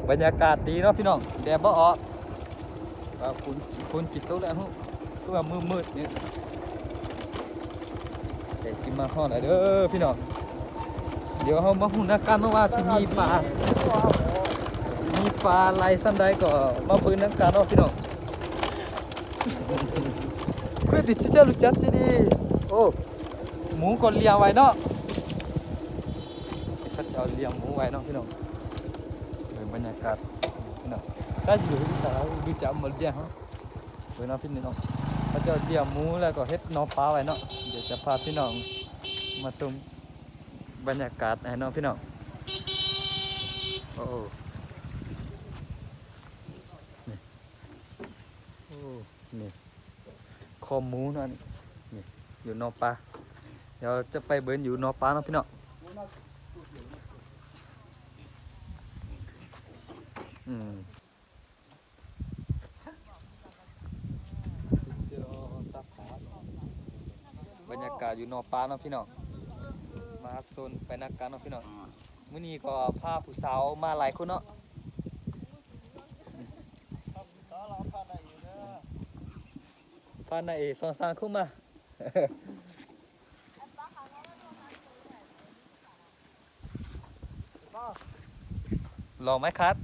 ບັນຍາກາດດີເນາະພີ່ນ້ອງ ແດດບໍ່ອອກ ວ່າຝົນ ຝົນຊິຕົກແລ້ວ ຄືວ່າມືດໆນີ້ ແດດຊິມາຮອດແລ້ວເດີພີ່ນ້ອງ. ດຽວເຮົາມາຮູ້ນຳກັນເນາະວ່າຊິມີປາ ມີປາຫຼາຍສ່ຳໃດ ກໍມາເບິ່ງນຳກັນເນາະພີ່ນ້ອງ. ເພິ່ນຊິຈະຮູ້ຈັກທີ່ນີ້ ໂອ້ ໝູກໍລ້ຽງໄວ້ເນາະ ເຂົາເຈົ້າລ້ຽງໝູໄວ້ເນາະພີ່ນ້ອງ. ເບິ່ງບັນຍາກາດພີ່ນ້ອງ ຖ້າຢູ່ສາລາ ຮູ້ຈັກໝົດລ້ຽງເຮົາ ເບິ່ງເນາະພີ່ນ້ອງ ເຂົາເຈົ້າລ້ຽງໝູ ແລ້ວກໍເຮັດໜໍ່ປາໄວ້ເນາະ. ດຽວຈະພາພີ່ນ້ອງມາຊົມບັນຍາກາດໃຫ້ເນາະພີ່ນ້ອງ. ໂອ້ ນີ້ ໂອ້ ນີ້ ຄອກໝູເນາະ ນີ້ ຢູ່ໜໍ່ປາ. ດຽວຈະໄປເບິ່ງຢູ່ໜໍ່ປາເນາະພີ່ນ້ອງ. ອືມ ບັນຍາກາດຢູ່ໜໍ່ປາເນາະພີ່ນ້ອງ ມາຊົມໄປນຳກັນເນາະພີ່ນ້ອງ. ມື້ນີ້ກໍພາຜູ້ສາວມາຫຼາຍຄົນເນາະ ພານາເອກສອງສາມຄົນມາ. ລອງໄມຄັດ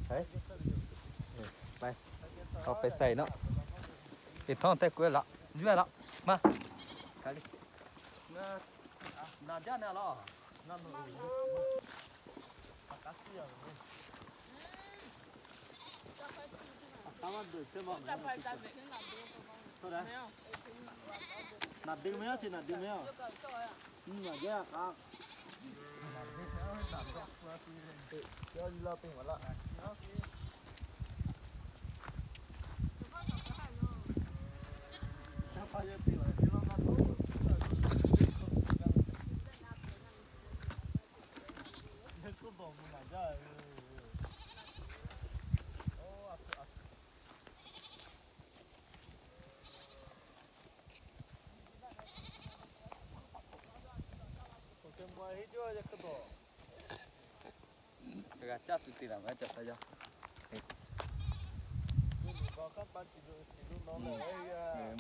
ເຮີ້ຍ ໄປ ເຂົ້າໄປໃສ່ເນາະ. ເຮັດທ້ອງແຕ່ກວຍລະ ຢູ່ລະ ມາ ກາລີ ນາ ນາຈານາລະ ນາ ເອີ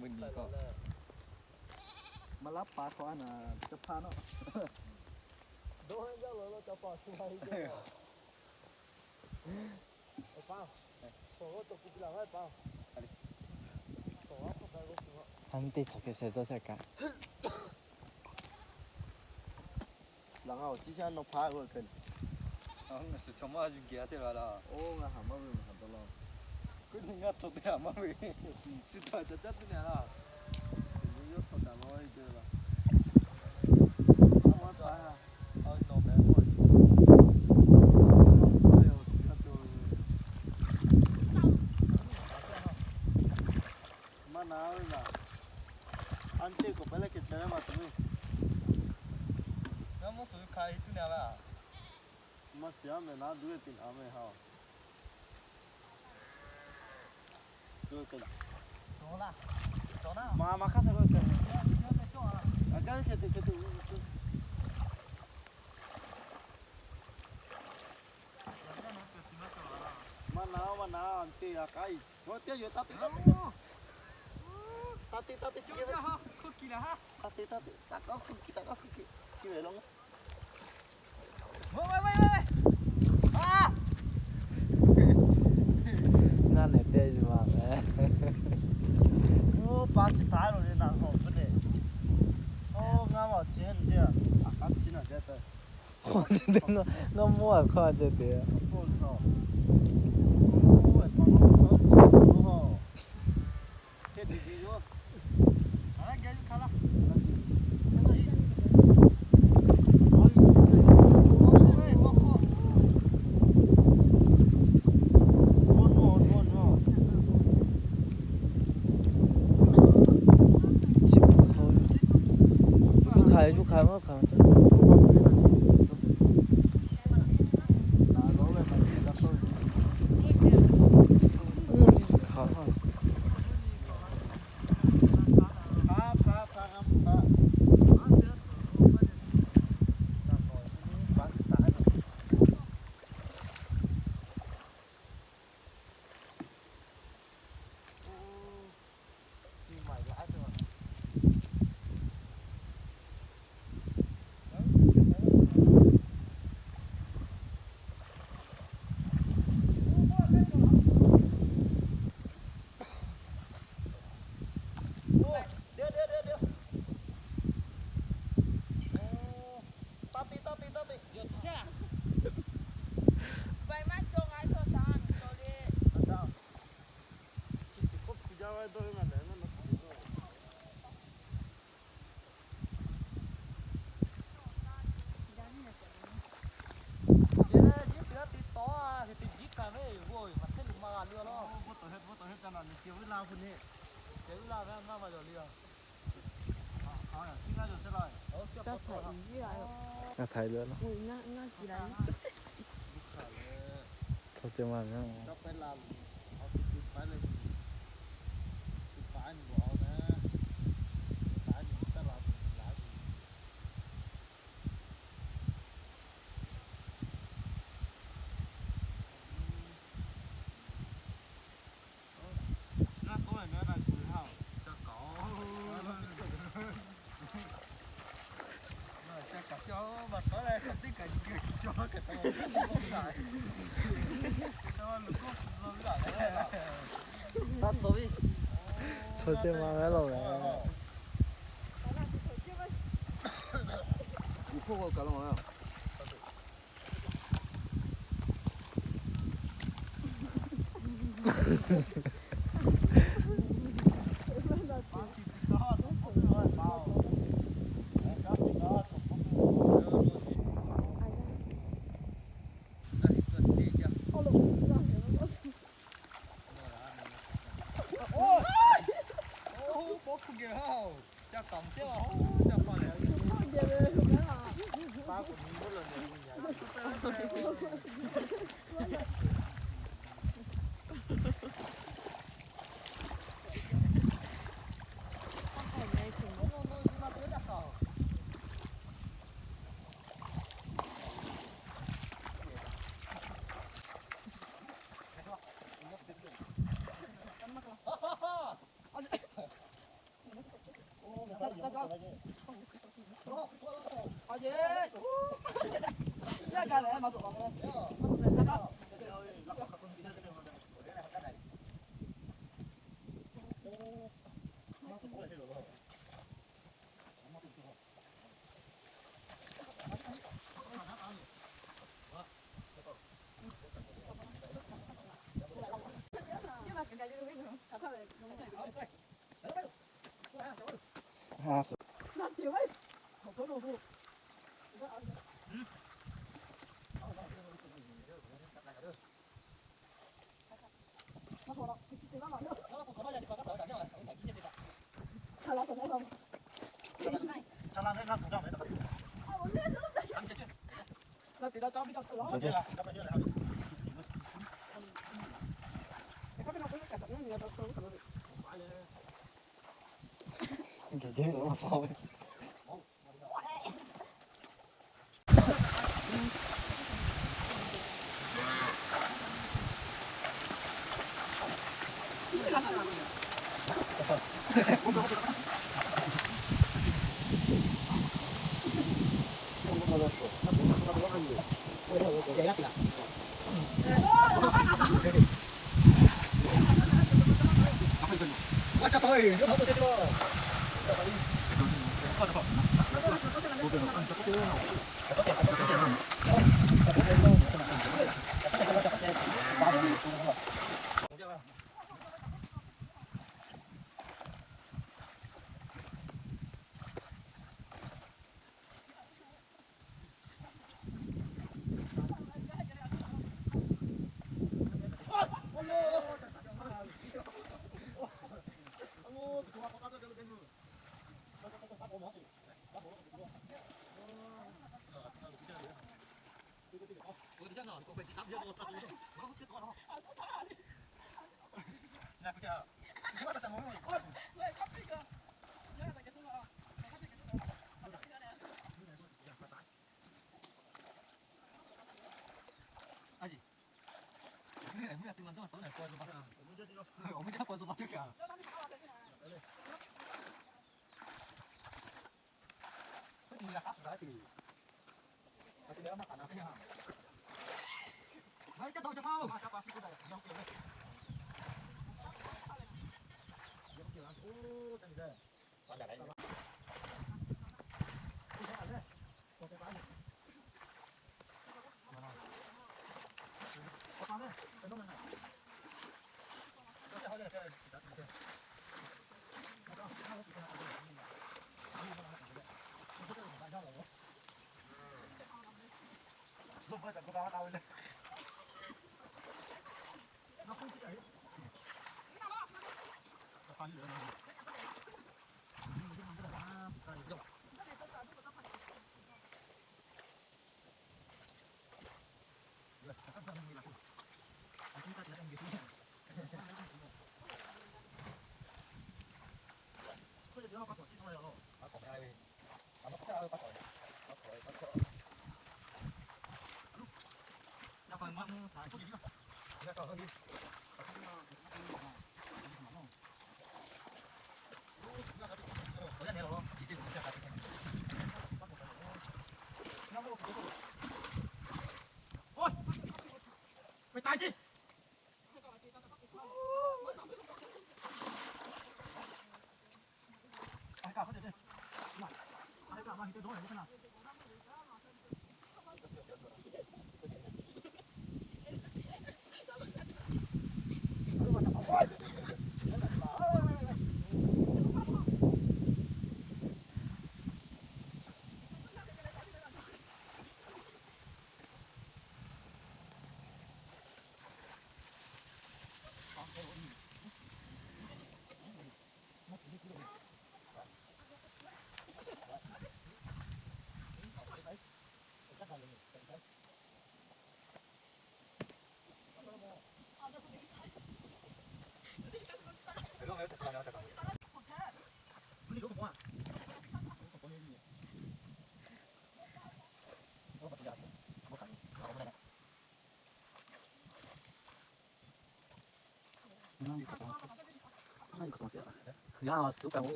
ມື້ນີ້ກໍມາລັບປາຂອງອັນນ່າ ເຈົ້າພາບເນາະ. ອາ ຖ່າຍເຮືອເນາະ ອາ ຖ່າຍເຮືອເນາະ. ເຂົາຈະວ່າຫຍັງ? ເຈົ້າໄປລາວ ເອົາຕິດໄປເລີຍ ຕິດປານີ້ບໍ່ເອົານະ ປານີ້ຕະຫຼາດຫຼາຍ. ໂອ້ຍ ໄປຕາຍຊິ.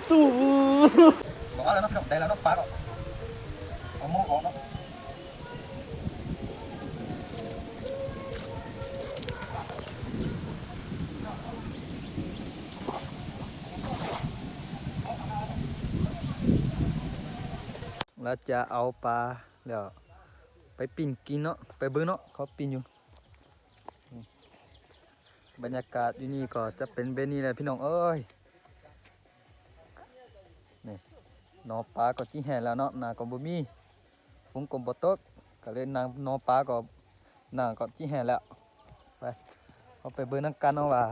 ຕູ້ ບອກແລ້ວເນາະພີ່ນ້ອງ ໄດ້ແລ້ວເນາະ ປາເນາະ ເອົາມືອອກເນາະ. ລາວຈະເອົາປາແລ້ວໄປປີ້ງກິນເນາະ ໄປເບິ່ງເນາະ ເຂົາປີ້ງຢູ່. ບັນຍາກາດຢູ່ນີ້ກໍຈະເປັນແບບນີ້ແຫຼະພີ່ນ້ອງເອີຍ. ນີ້ ໜໍ່ປາກໍຈິແຫ້ງແລ້ວເນາະ ນ້ຳກໍບໍ່ມີ ຝົນກໍບໍ່ຕົກ ກໍເລີຍ ນ້ຳ ໜໍ່ປາກໍ ນ້ຳກໍຈິແຫ້ງແລ້ວ. ໄປ ເຮົາໄປເບິ່ງນຳກັນເນາະວ່າ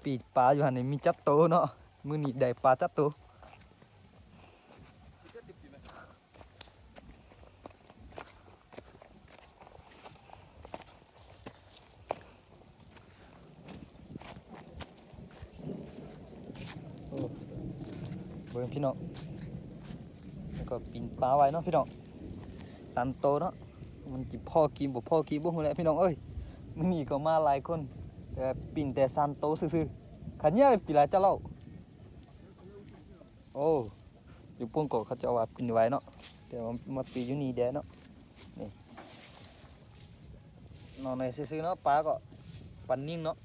ປີ້ງປາຢູ່ຫັ້ນນີ້ມີຈັກໂຕເນາະ ມື້ນີ້ໄດ້ປາຈັກໂຕ. ໂອ້ ເບິ່ງພີ່ນ້ອງ ແລ້ວກໍປີ້ງປາໄວ້ເນາະພີ່ນ້ອງ ສາມໂຕເນາະ. ມັນຊິພໍກິນບໍ່ພໍກິນບໍ່ຮູ້ແຫຼະພີ່ນ້ອງເອີຍ. ມື້ນີ້ກໍມາຫຼາຍຄົນ ແຕ່ປີ້ງແຕ່ສາມໂຕຊື່ໆ ຄັນຍາວປີ້ງຫຼາຍຈັກເຫຼົ່າ. ໂອ້ ຢູ່ພຸ້ນກໍເຂົາເຈົ້າວ່າປີ້ງໄວເນາະ ແຕ່ວ່າມາປີ້ງຢູ່ນີ້ແດ່ເນາະ. ນີ້ ນ້ອຍໆຊື່ໆເນາະ ປາກໍປານິນເນາະ.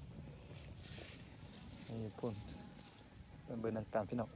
ນີ້ພຸ້ນ ໄປເບິ່ງນຳກັນພີ່ນ້ອງ.